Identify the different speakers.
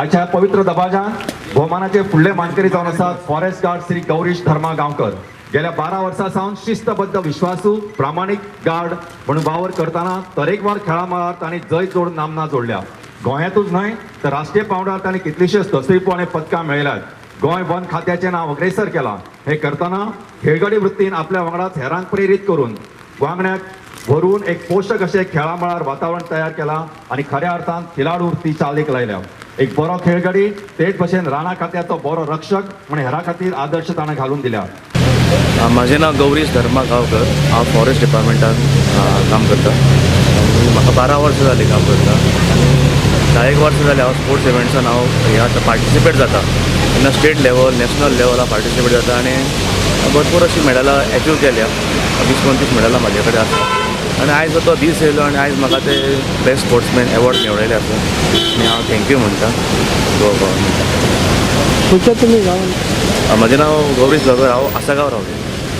Speaker 1: आयच्या पवित्र दबाजान भोवमानाचे फुडले मानकरी जावन आसात फॉरेस्ट गार्ड श्री गौरीश धर्मा गांवकर. गेल्या 12 वर्सां सावन शिस्तबद्ध, विश्वासू, प्रामाणीक गार्ड म्हणून वावर करतना तरेकवार खेळां मळार तांणी जैत जोडून नामना जोडल्या. गोंयांतूच न्हय तर राष्ट्रीय पांवड्यार तांणी कितलीश्योच तसरिपो आनी पदकां मेळयल्यात. गोंय वन खात्याचें नांव अग्रेसर केलां. हे करतना खेळगडी वृत्तीन आपल्या वांगडाच हेरांक प्रेरीत करून वांगड्याक भरून एक पोशक अशें खेळा मळार वातावरण तयार केलां आनी खऱ्या अर्थान खिलाडू वृत्ती चालीक लायल्या. एक बरो खेळगडी, तेच भशेन राणा खात्याचो बरो रक्षक म्हण हेरां खातीर आदर्श ताणें घालून दिल्या.
Speaker 2: म्हाजें नांव गौरीश धर्मा गांवकर. हांव फॉरेस्ट डिपार्टमेंटान काम करता आनी म्हाका 12 वर्सां जालीं काम करता आनी 10 एक वर्सां जालीं हांव स्पोर्ट्स इव्हेंट्सान हांव हे आतां पार्टिसिपेट जाता. तेन्ना स्टेट लेवल, नॅशनल लेवल हांव पार्टिसिपेट जाता आनी भरपूर अशीं मेडलां एचीव केल्या. 20-25 मेडलां म्हाजे कडेन आसा आनी आयज तो दीस येयलो आनी आयज म्हाका ते बेस्ट स्पोर्ट्समॅन एवॉर्ड मेळयले आसा आनी हांव thank you म्हणटा गोवा गव्हर्मेंटाक.
Speaker 3: खंयच्या तुमी गांवान?
Speaker 2: म्हजें नांव गौरीश गांवकर. हांव आसागांव रावता.